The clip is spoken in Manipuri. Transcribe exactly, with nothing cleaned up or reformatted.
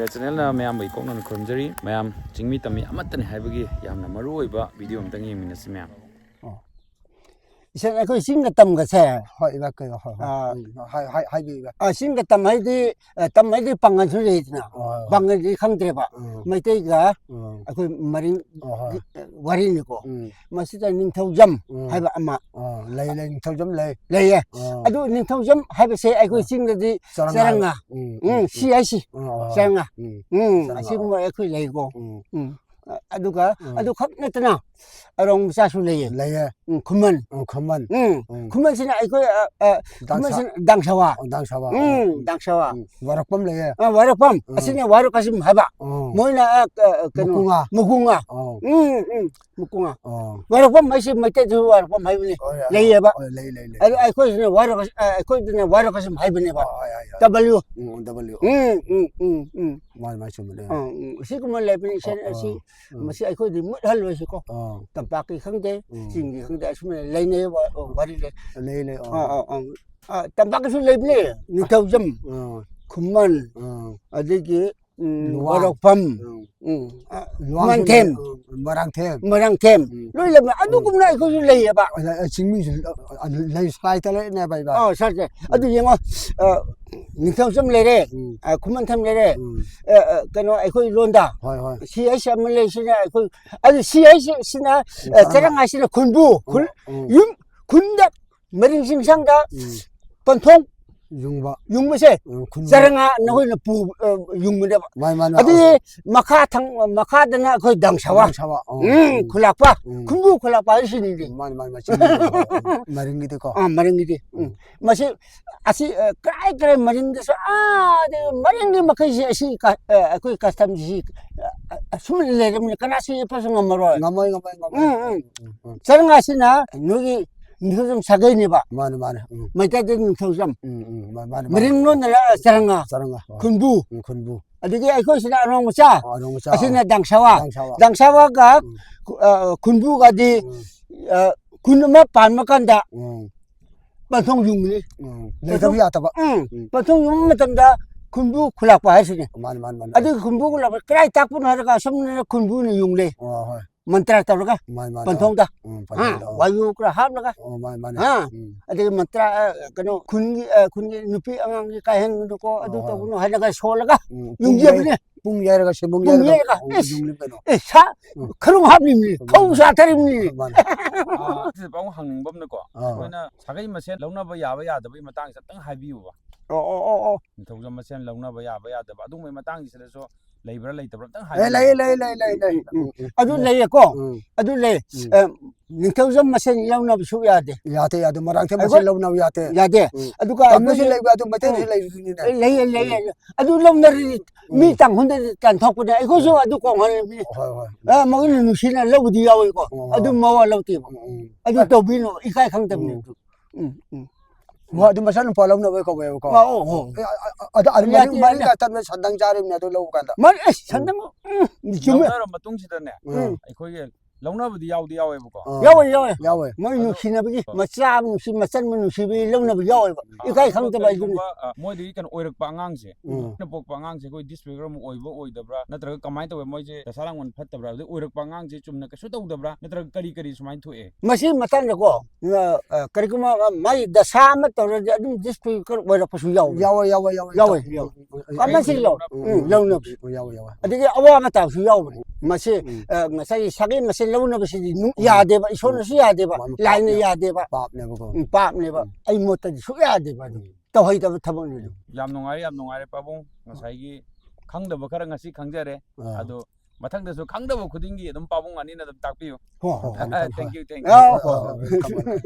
ꯆꯦꯅꯦꯜꯅ ꯃꯌꯥꯝꯕꯨ ꯏꯀꯣꯛꯅꯅ ꯈꯨꯔꯨꯝꯖꯔꯤ꯫ ꯃꯌꯥꯝ ꯆꯤꯡꯃꯤ ꯇꯝꯃꯤ ꯑꯃꯠꯇꯅꯤ ꯍꯥꯏꯕꯒꯤ ꯌꯥꯝꯅ ꯃꯔꯨ ꯑꯣꯏꯕ ꯚꯤꯗꯤꯑꯣ ꯑꯝꯇꯪ ꯌꯦꯡꯃꯤꯟꯅꯁꯤ ꯃꯌꯥꯝ꯫ ꯏꯆꯟ, ꯑꯩꯈꯣꯏ ꯆꯤꯡꯒ ꯇꯝꯒꯁꯦ꯫ ꯍꯣꯏ ꯏꯃꯥ ꯀꯩꯅꯣ ꯍꯣꯏ ꯍꯣꯏ ꯑꯥ, ꯎꯝ, ꯍꯥꯏ- ꯍꯥꯏ- ꯍꯥꯏꯕꯤꯌꯨ ꯏꯃꯥ꯫ ꯑꯥ, ꯆꯤꯡꯒ ꯇꯝ ꯍꯥꯏꯗꯤ ꯑ, ꯇꯝ ꯍꯥꯏꯗꯤ ꯄꯥꯡꯒꯜꯁꯨ ꯂꯩꯗꯅ꯫ ꯍꯣꯏ ꯍꯣꯏ ꯄꯥꯡꯒꯜꯗꯤ ꯈꯪꯗ꯭ꯔꯦꯕ꯫ ꯎꯝ, ꯃꯩꯇꯩꯒ ꯎꯝ, ꯑꯩꯈꯣꯏ ꯃꯔꯤꯡ ꯍꯣꯏ ꯍꯣꯏ ꯋꯥꯔꯤꯅꯤꯀꯣ꯫ ꯎꯝ, ꯃꯁꯤꯗ ꯅꯤꯡꯊꯧꯖꯝ ꯎꯝ, ꯍꯥꯏꯕ ꯑꯃ ꯑꯥ, ꯂꯩ ꯂꯩ ꯅꯤꯡꯊꯧꯖꯝ ꯂꯩ꯫ ꯂꯩꯌꯦ꯫ ꯑꯥ, ꯑꯗꯨ ꯅꯤꯡꯊꯧꯖꯝ ꯍꯥꯏꯕꯁꯦ ꯑꯩꯈꯣꯏ ꯑꯥ, ꯆꯤꯡꯗꯗꯤ ꯆꯔꯪ ꯆꯔꯪꯉ꯫ ꯎꯝ, ꯎꯝ, ꯁꯤ ꯍꯥꯏꯁꯤ ꯑꯥ, ꯑꯥ, ꯆꯔꯪꯉ꯫ ꯎꯝ, ꯎꯝ, ꯆꯔꯪꯉ꯫ ꯑꯁꯤꯒꯨꯝꯕ ꯑꯩꯈꯣꯏ ꯂꯩꯀꯣ꯫ ꯎꯝ, ꯎꯝ, ꯑ- ꯑꯗꯨꯒ ꯎꯝ, ꯑꯗꯨ ꯈꯛ ꯅꯠꯇꯅ ꯑꯔꯣꯡ ꯃꯆꯥꯁꯨ ꯂꯩꯌꯦ꯫ ꯂꯩꯌꯦ꯫ ꯎꯝ, ꯈꯨꯃꯟ꯫ ꯎꯝ, ꯈꯨꯃꯟ꯫ ꯎꯝ, ꯎꯝ, ꯈꯨꯃꯟꯁꯤꯅ ꯑꯩꯈꯣꯏ ꯑ, ꯑ, ꯗꯥꯡꯁꯥ꯫ ꯈꯨꯃꯟꯁꯤꯅ ꯗꯥꯡꯁꯥꯋꯥ꯫ ꯑꯣ, ꯗꯥꯡꯁꯥꯕ꯫ ꯎꯝ, ꯗꯥꯡꯁꯥꯋꯥ꯫ ꯎꯝ, ꯋꯥꯔꯛꯄꯝ ꯂꯩꯌꯦ꯫ ꯑ, ꯋꯥꯔꯛꯄꯝ꯫ ꯎꯝ, ꯑꯁꯤꯅ ꯋꯥꯔꯛ ꯀꯥꯁꯤꯝ ꯍꯥꯏꯕ꯫ ꯑꯣ, ꯃꯣꯏꯅ ꯑ, ꯑ, ꯀꯩꯅꯣ ꯃꯀꯨꯉꯥ꯫ ꯃꯀꯨꯉꯥ꯫ ꯑꯣ, ꯎꯝ, ꯎꯝ, ꯃꯀꯨꯉꯥ꯫ ꯑꯣ, ꯋꯥꯔꯛꯄꯝ ꯍꯥꯏꯁꯤ ꯃꯩꯇꯩꯗꯁꯨ ꯋꯥꯔꯛꯄꯝ ꯍꯥꯏꯕꯅꯤ꯫ ꯍꯣꯏ, ꯍꯣꯏ, ꯂꯩꯌꯦꯕ꯫ ꯍꯣꯏ, ꯂꯩ ꯂꯩ ꯂꯩ꯫ ꯑꯗꯨ ꯑꯩꯈꯣꯏꯁꯤꯅ ꯋꯥꯔꯛ ꯑ, ꯑꯩꯈꯣꯏꯗꯅ ꯋꯥꯔꯛ ꯀꯥꯁꯤꯝ ꯍꯥꯏꯕꯅꯦꯕ꯫ ꯍꯣꯏ, ꯍꯣꯏ, ꯍꯣꯏ꯫ ꯗꯕꯜꯌꯨ꯫ ꯎꯝ, ꯗꯕꯜꯌꯨ꯫ ꯎꯝ, ꯎꯝ, ꯎꯝ, ꯎꯝ꯫ ꯃꯥꯅꯤ ꯃꯥꯅꯤ ꯆꯨꯝꯕꯅꯦ꯫ ꯑ, ꯎꯝ, ꯁꯤꯒꯨꯝꯕ ꯂꯩꯕꯅꯤ꯫ ꯏꯆꯟ ꯑꯣ, ꯑꯁꯤ ꯑꯣ, ꯃꯁꯤ ꯑꯩꯈꯣꯏꯗꯤ ꯃꯨꯠꯍꯜꯂꯣꯏꯁꯤꯀꯣ꯫ ꯑꯣ, ꯇꯝꯄꯥꯛꯀꯤ ꯈꯪꯗꯦ, ꯎꯝ, ꯆꯤꯡꯒꯤ ꯈꯪꯗꯦ, ꯑꯁꯨꯝꯅ ꯂꯩꯅꯩ ꯋꯥ-, ꯋꯥꯔꯤ ꯂꯩ꯫ ꯂꯩ ꯂꯩ꯫ ꯑ, ꯑꯣ, ꯑ, ꯑ꯫ ꯑ, ꯇꯝꯄꯥꯛꯀꯤꯁꯨ ꯂꯩꯕꯅꯦ꯫ ꯅꯤꯡꯊꯧꯖꯝ, ꯑꯣ, ꯈꯨꯃꯟ, ꯑꯣ, ꯑꯗꯒꯤ ꯎꯝ, ꯂꯨꯋꯥꯡ꯫ ꯋꯥꯔꯣꯛꯐꯝ, ꯎꯝ, ꯎꯝ, ꯑ, ꯂꯨꯋꯥꯡꯁꯨ ꯃꯔꯥꯡꯊꯦꯝ, ꯂꯩ, ꯎꯝ, ꯃꯔꯥꯡꯊꯦꯝ꯫ ꯃꯔꯥꯡꯊꯦꯝ, ꯎꯝ, ꯂꯣꯏ ꯂꯩꯕ꯫ ꯑꯗꯨꯒꯨꯝꯅ ꯑꯩꯈꯣꯏꯁꯨ ꯂꯩꯌꯦꯕ꯫ ꯑ, ꯑ, ꯆꯤꯡꯃꯤꯁꯨ ꯑ, ꯑ, ꯂꯩ ꯁꯥꯏ ꯇꯔꯦꯠꯅꯦꯕ ꯏꯕꯥ꯫ ꯑ, ꯁꯥꯔꯁꯦ꯫ ꯑꯗꯨ ꯌꯦꯡꯉꯣ, ꯑ, ꯅꯤꯡꯊꯧꯖꯝ ꯂꯩꯔꯦ, ꯎꯝ, ꯑ, ꯈꯨꯃꯟꯊꯦꯝ ꯂꯩꯔꯦ, ꯎꯝ, ꯑ, ꯑ, ꯀꯩꯅꯣ ꯑꯩꯈꯣꯏ ꯂꯣꯟꯗ꯫ ꯍꯣꯏ ꯍꯣꯏ꯫ ꯁꯤ ꯑꯩꯁ ꯑꯃ ꯂꯩ, ꯁꯤꯅ ꯑꯩꯈꯣꯏ, ꯑꯗꯨ ꯁꯤ ꯑꯩꯁ ꯁꯤꯅ, ꯑ, ꯆꯔꯪ-, ꯆꯔꯪ ꯍꯥꯏꯁꯤꯅ ꯈꯨꯟꯕꯨ, ꯈꯨꯟ, ꯎꯝ, ꯌꯨꯝ, ꯈꯨꯟꯗ ꯃꯔꯤꯡ ꯆꯤꯡꯁꯥꯡꯗ ꯎꯝ, ꯄꯟꯊꯣꯡ ꯌꯨꯡꯕ꯫ ꯌꯨꯡꯕꯁꯦ ꯎꯝ, ꯈꯨꯟꯕ꯫ ꯆꯔꯪ ꯍꯥꯏꯅ ꯑꯩꯈꯣꯏꯅ ꯄꯨ-, ꯑ, ꯌꯨꯡꯕꯅꯦꯕ꯫ ꯃꯥꯅꯤ ꯃꯥꯅꯤ꯫ ꯑꯗꯨꯗꯤ ꯃꯈꯥ ꯊꯪ-, ꯃꯈꯥꯗꯅ ꯑꯩꯈꯣꯏ ꯗꯥꯡꯁꯥꯋꯥ, ꯗꯥꯡꯁꯥꯋꯥ, ꯑꯣ, ꯎꯝ, ꯎꯝ, ꯈꯨꯂꯥꯛꯄ, ꯎꯝ꯫ ꯈꯨꯟꯕꯨ ꯈꯨꯂꯥꯛꯄ ꯍꯥꯏꯁꯤꯅꯤꯗꯤ꯫ ꯃꯥꯅꯤ ꯃꯥꯅꯤ ꯃꯥꯅꯤ꯫ ꯆꯤꯡꯃꯤ꯫ ꯃꯔꯤꯡꯒꯤꯗꯤꯀꯣ꯫ ꯑꯥ, ꯃꯔꯤꯡꯒꯤꯗꯤ꯫ ꯎꯝ꯫ ꯃꯁꯤ ꯑꯁꯤ, ꯑ, ꯀꯔꯥꯏ ꯀꯔꯥꯏ ꯃꯔꯤꯡꯗꯁꯨ ꯑꯥꯗ ꯃꯔꯤꯡꯒꯤ ꯃꯈꯩꯁꯦ ꯑꯁꯤ ꯀ-, ꯑ, ꯑꯩꯈꯣꯏ ꯀꯁꯇꯝꯁꯤ, ꯑ, ꯑ, ꯑꯁꯨꯝꯅ ꯂꯩꯔꯕꯅꯤꯅ ꯀꯅꯥꯁꯨ ꯌꯦꯠꯄꯁꯨ ꯉꯝꯃꯔꯣꯏ꯫ ꯉꯝꯃꯣꯏ ꯉꯝꯃꯣꯏ ꯉꯝꯃꯣꯏ꯫ ꯎꯝ, ꯎꯝ꯫ ꯎꯝ, ꯎꯝ꯫ ꯆꯔꯪ ꯑꯁꯤꯅ ꯅꯣꯏꯒꯤ ꯅꯤꯡꯊꯧꯖꯝ ꯁꯥꯒꯩꯅꯦꯕ꯫ ꯃꯥꯅꯤ ꯃꯥꯅꯤ꯫ ꯎꯝ, ꯃꯩꯇꯩꯗ ꯅꯤꯡꯊꯧꯖꯝ꯫ ꯎꯝ, ꯎꯝ, ꯃꯥ-, ꯃꯥꯅꯤ ꯃꯥꯅꯤ꯫ ꯃꯔꯤꯡꯂꯣꯝꯗꯅ ꯆꯔꯪꯉ, ꯆꯔꯪꯉ꯫ ꯍꯣꯏ꯫ ꯈꯨꯟꯕꯨ꯫ ꯎꯝ, ꯈꯨꯟꯕꯨ꯫ ꯑꯗꯒꯤ ꯑꯩꯈꯣꯏꯁꯤꯅ ꯑꯔꯣꯡ ꯃꯆꯥ꯫ ꯑꯣ, ꯑꯔꯣꯡ ꯃꯆꯥ꯫ ꯑꯁꯤꯅ ꯗꯥꯡꯁꯥꯋꯥ꯫ ꯗꯥꯡꯁꯥꯋꯥ꯫ ꯗꯥꯡꯁꯥꯋꯥꯒ ꯎꯝ꯫ ꯈꯨ-, ꯑ, ꯈꯨꯟꯕꯨꯒꯗꯤ, ꯎꯝ꯫ ꯑ, ꯈꯨꯟ ꯑꯃ ꯄꯥꯟꯕ ꯀꯥꯟꯗ ꯎꯝ꯫ ꯄꯟꯊꯣꯡ ꯌꯨꯡꯉꯤ꯫ ꯎꯝ꯫ ꯂꯩꯇꯕ ꯌꯥꯗꯕ꯫ ꯎꯝ꯫ ꯎꯝ꯫ ꯄꯟꯊꯣꯡ ꯌꯨꯡꯕ ꯃꯇꯝꯗ ꯈꯨꯟꯕꯨ ꯈꯨꯂꯥꯛꯄ ꯍꯥꯏꯁꯤꯅꯦ꯫ ꯃꯥꯅꯤ ꯃꯥꯅꯤ ꯃꯥꯅꯤ꯫ ꯑꯗꯨꯒꯤ ꯈꯨꯟꯕꯨ ꯈꯨꯂꯥꯛꯄ ꯀꯗꯥꯏ ꯇꯥꯛꯄꯅꯣ ꯍꯥꯏꯔꯒ ꯑꯁꯨꯝꯅ ꯈꯨꯟꯕꯨꯅ ꯌꯨꯡꯂꯦ꯫ ꯑꯣ ꯍꯣꯏ꯫ ꯃꯟꯇ꯭ꯔ ꯇꯧꯔꯒ ꯃꯥꯅꯤ ꯃꯥꯅꯤ꯫ ꯄꯟꯊꯣꯡꯗ ꯎꯝ, ꯍꯥ, ꯄꯟꯊꯣꯡꯗ꯫ ꯋꯥꯌꯨ ꯈꯔ ꯍꯥꯞꯂꯒ ꯑꯣ ꯃꯥꯅꯤ ꯃꯥꯅꯤ꯫ ꯍꯥ? ꯎꯝ꯫ ꯑꯗꯒꯤ ꯃꯟꯇ꯭ꯔ ꯑ, ꯀꯩꯅꯣ ꯈꯨꯟꯒꯤ ꯑ, ꯈꯨꯟꯒꯤ ꯅꯨꯄꯤ ꯑꯉꯥꯡꯒꯤ ꯀꯥꯏꯍꯟꯒꯅꯨꯀꯣ, ꯑꯗꯨ ꯑꯣ꯫ ꯇꯧꯒꯅꯨ ꯍꯥꯏꯔꯒ ꯁꯣꯜꯂꯒ ꯎꯝ, ꯌꯨꯡꯖꯕꯅꯦ꯫ ꯄꯨꯡ ꯌꯩꯔꯒ ꯁꯦꯝꯕꯨꯡ ꯄꯨꯡ ꯌꯩꯔꯒ ꯌꯩꯔꯒ, ꯎꯝ, ꯏꯁ! ꯌꯨꯡꯂꯤ ꯀꯩꯅꯣ꯫ ꯑꯦ, ꯁꯥ ꯎꯝ꯫ ꯈꯔꯨꯡ ꯍꯥꯞꯂꯤꯕꯅꯤ, ꯎꯝ, ꯈꯧ ꯃꯥꯅꯤ꯫ ꯆꯥꯊꯔꯤꯕꯅꯤ꯫ ꯃꯥꯅꯤ꯫ ꯑꯥ, ꯁꯤꯗ ꯄꯥꯕꯨꯡ ꯍꯪꯅꯤꯡꯕ ꯑꯃꯅꯀꯣ, ꯑꯥ꯫ ꯑꯩꯈꯣꯏꯅ ꯁꯥꯒꯩ ꯃꯁꯦꯟ ꯂꯧꯅꯕ ꯌꯥꯕ ꯌꯥꯗꯕꯒꯤ ꯃꯇꯥꯡꯁꯦ ꯑꯝꯇꯪ ꯍꯥꯏꯕꯤꯌꯨꯕ꯫ ꯑꯣ ꯑꯣ ꯑꯣ ꯑꯣ꯫ ꯅꯤꯡꯊꯧꯖꯝ ꯃꯁꯦꯟ ꯂꯧꯅꯕ ꯌꯥꯕ ꯌꯥꯗꯕ ꯑꯗꯨꯒꯨꯝꯕꯒꯤ ꯃꯇꯥꯡꯁꯤꯗꯁꯨ ꯂꯩꯕ꯭ꯔꯥ ꯂꯩꯇꯕ꯭ꯔꯥ ꯑꯝꯇꯪ ꯑꯦ, ꯂꯩ ꯍꯥꯏꯕꯤꯌꯨ꯫ ꯂꯩ ꯂꯩ ꯂꯩ ꯂꯩ꯫ ꯎꯝ, ꯎꯝ, ꯑꯗꯨ ꯎꯝ꯫ ꯂꯩꯌꯦꯀꯣ꯫ ꯎꯝ꯫ ꯑꯗꯨ ꯂꯩ꯫ ꯎꯝ꯫ ꯑ, ꯅꯤꯡꯊꯧꯖꯝ ꯃꯁꯦꯟ ꯂꯧꯅꯕ ꯁꯨꯛ ꯌꯥꯗꯦ꯫ ꯌꯥꯗꯦ ꯌꯥꯗꯦ꯫ ꯃꯔꯥꯡꯊꯦꯝ ꯑꯩꯈꯣꯏ ꯃꯁꯦꯟ ꯂꯧꯅꯕ ꯌꯥꯗꯦ꯫ ꯌꯥꯗꯦ꯫ ꯎꯝ꯫ ꯑꯗꯨꯒ ꯇꯥꯃꯣꯁꯨ ꯑꯩꯈꯣꯏꯒꯤ ꯂꯩꯕ ꯑꯗꯨ ꯃꯩꯇꯩꯁꯨ ꯎꯝ꯫ ꯂꯩꯕꯗꯨꯅꯤꯅꯦ꯫ ꯂꯩꯌꯦ ꯂꯩꯌꯦ꯫ ꯑꯗꯨ ꯂꯧꯅꯔꯗꯤ ꯎꯝ꯫ ꯃꯤ ꯇꯥꯡꯈꯨꯜꯗꯗꯤ ꯇꯥꯟꯊꯣꯛꯄꯅꯦ, ꯑꯩꯈꯣꯏꯁꯨ ꯑꯗꯨ ꯀꯣꯡꯍꯜꯂꯤꯕꯅꯤ꯫ ꯍꯣꯏ ꯍꯣꯏ꯫ ꯑ, ꯃꯣꯏꯅ ꯅꯨꯡꯁꯤꯅ ꯂꯧꯕꯗꯤ ꯌꯥꯎꯋꯤꯀꯣ꯫ ꯑꯣ꯫ ꯑꯗꯨ ꯃꯋꯥ ꯂꯧꯗꯦꯕ꯫ ꯎꯝ, ꯎꯝ꯫ ꯑꯗꯨ ꯇꯧꯕꯤꯅꯨ, ꯏꯀꯥꯏ ꯈꯪꯗꯕꯅꯤ ꯎꯝ꯫ ꯑꯗꯨ꯫ ꯎꯝ ꯎꯝ꯫ ꯍꯣꯏ, ꯑꯗꯨ ꯃꯆꯥ ꯅꯨꯄꯥ ꯂꯧꯅꯕ ꯀꯧꯋꯦꯕꯀꯣ꯫ ꯑꯣ ꯑꯣ꯫ ꯑꯦ, ꯑ, ꯑ, ꯑꯗ ꯑꯗꯨ ꯌꯥꯗꯦ, ꯃꯔꯤ ꯃꯔꯤ ꯌꯥꯗꯦ꯫ ꯂꯥꯛꯇꯕꯅ ꯁꯟꯗꯪ ꯆꯥꯔꯤꯕꯅꯦ ꯑꯗꯨ ꯂꯧꯕ ꯀꯥꯟꯗ꯫ ꯃꯥꯅꯤ, ꯑꯁ, ꯁꯟꯗꯪ꯫ ꯎꯝ, ꯆꯨꯝꯃꯦ꯫ ꯂꯧꯅꯔ ꯃꯇꯨꯡꯁꯤꯗꯅꯦ, ꯎꯝ꯫ ꯑꯩꯈꯣꯏꯒꯤ ꯂꯧꯅꯕꯗꯤ ꯌꯥꯎꯗꯤ ꯌꯥꯎꯋꯦꯕꯀꯣ꯫ ꯑꯥ꯫ ꯌꯥꯎꯋꯦ ꯌꯥꯎꯋꯦ꯫ ꯌꯥꯎꯋꯦ꯫ ꯃꯣꯏ ꯑꯗꯣ ꯅꯨꯡꯁꯤꯅꯕꯒꯤ ꯍꯣꯏ꯫ ꯃꯆꯥ ꯑꯃ ꯅꯨꯡꯁꯤ, ꯃꯆꯟ ꯑꯃ ꯅꯨꯡꯁꯤꯕꯤ ꯂꯧꯅꯕ ꯌꯥꯎꯋꯦꯕ꯫ ꯏꯀꯥꯏ ꯑꯗꯨꯒ ꯈꯪꯗꯕ ꯑꯩꯗꯨꯅꯤ꯫ ꯀꯔꯤꯒꯨꯝꯕ, ꯑ, ꯃꯣꯏꯗꯒꯤ ꯀꯩꯅꯣ ꯑꯣꯏꯔꯛꯄ ꯑꯉꯥꯡꯁꯦ, ꯎꯝ꯫ ꯃꯣꯏꯅ ꯄꯣꯛꯄ ꯑꯉꯥꯡꯁꯦ ꯑꯩꯈꯣꯏ ꯗꯤꯁꯐꯤꯒꯔ ꯑꯃꯨꯛ ꯑꯣꯏꯕ ꯑꯣꯏꯗꯕ꯭ꯔꯥ, ꯅꯠꯇ꯭ꯔꯒ ꯀꯃꯥꯏꯅ ꯇꯧꯋꯦ, ꯃꯣꯏꯁꯦ ꯗꯁꯥ ꯂꯥꯡꯕꯟ ꯐꯠꯇꯕ꯭ꯔꯥ, ꯑꯗꯩ ꯑꯣꯏꯔꯛꯄ ꯑꯉꯥꯡꯁꯦ ꯆꯨꯝꯅ ꯀꯩꯁꯨ ꯇꯧꯗꯕ꯭ꯔꯥ, ꯅꯠꯇ꯭ꯔꯒ ꯀꯔꯤ ꯀꯔꯤ ꯁꯨꯃꯥꯏꯅ ꯊꯣꯛꯑꯦ? ꯃꯁꯤꯒꯤ ꯃꯇꯥꯡꯗꯀꯣ, ꯑ, ꯑ, ꯀꯔꯤꯒꯨꯝꯕ ꯃꯥꯒꯤ ꯗꯁꯥ ꯑꯃ ꯇꯧꯔꯗꯤ ꯑꯗꯨꯝ ꯗꯤꯁꯐꯤꯒꯔ ꯑꯣꯏꯔꯛꯄꯁꯨ ꯌꯥꯎꯋꯦ꯫ ꯌꯥꯎꯋꯦ ꯌꯥꯎꯋꯦ ꯌꯥꯎꯋꯦ꯫ ꯌꯥꯎꯋꯦ, ꯌꯥꯎꯋꯦ꯫ ꯎꯝ, ꯎꯝ, ꯑꯃꯁꯤ ꯎꯝ, ꯂꯧ-, ꯎꯝ, ꯎꯝ, ꯎꯝ, ꯂꯧꯅꯕꯁꯦ꯫ ꯎꯝ, ꯌꯥꯎꯋꯦ ꯌꯥꯎꯋꯦ꯫ ꯑꯗꯒꯤ ꯑꯋꯥꯕ ꯇꯥꯕꯁꯨ ꯌꯥꯎꯕꯅꯤ꯫ ꯃꯁꯤ, ꯎꯝ꯫ ꯑ, ꯉꯁꯥꯏꯒꯤ ꯁꯥꯒꯩ ꯃꯁꯦꯟ ꯂꯧꯅꯕꯁꯤꯗꯤ ꯅꯨ-, ꯎꯝ꯫ ꯌꯥꯗꯦꯕ, ꯏꯁꯣꯔꯅꯁꯨ ꯌꯥꯗꯦꯕ, ꯃꯥꯅꯤ, ꯂꯥꯏꯅ ꯄꯥꯞꯅꯦꯕ꯫ ꯌꯥꯗꯦꯕ꯫ ꯄꯥꯞꯅꯦꯕꯀꯣ꯫ ꯎꯝ, ꯄꯥꯞꯅꯦꯕ꯫ ꯎꯝ꯫ ꯑꯩ ꯃꯣꯠꯇꯗꯤ ꯁꯨꯛꯌꯥ ꯌꯥꯗꯦꯕ ꯑꯗꯨ꯫ ꯇꯧꯍꯩꯗꯕ ꯊꯕꯛꯅꯤ ꯑꯗꯨ꯫ ꯌꯥꯝ ꯅꯨꯡꯉꯥꯏꯔꯦ, ꯌꯥꯝ ꯅꯨꯡꯉꯥꯏꯔꯦ ꯄꯥꯕꯨꯡ, ꯉꯁꯥꯏꯒꯤ ꯈꯪꯗꯕ ꯈꯔ ꯉꯁꯤ ꯈꯪꯖꯔꯦ꯫ ꯑꯥ꯫ ꯑꯗꯣ ꯃꯊꯪꯗꯁꯨ ꯈꯪꯗꯕ ꯈꯨꯗꯤꯡꯒꯤ ꯑꯗꯨꯝ ꯄꯥꯕꯨꯡ ꯑꯅꯤꯅ ꯑꯗꯨꯝ ꯇꯥꯛꯄꯤꯌꯨ꯫ ꯍꯣ, ꯍꯣ, ꯍꯣ꯫ ꯐꯅꯤ, ꯐꯅꯤ, Thank ꯍꯣꯏ꯫ you, thank you꯫ ꯑꯥ, ꯍꯣ, ꯍꯣꯏ, ꯍꯣ꯫ ꯍꯣꯏ, ꯊꯝꯃꯦ, ꯊꯝꯃꯦ꯫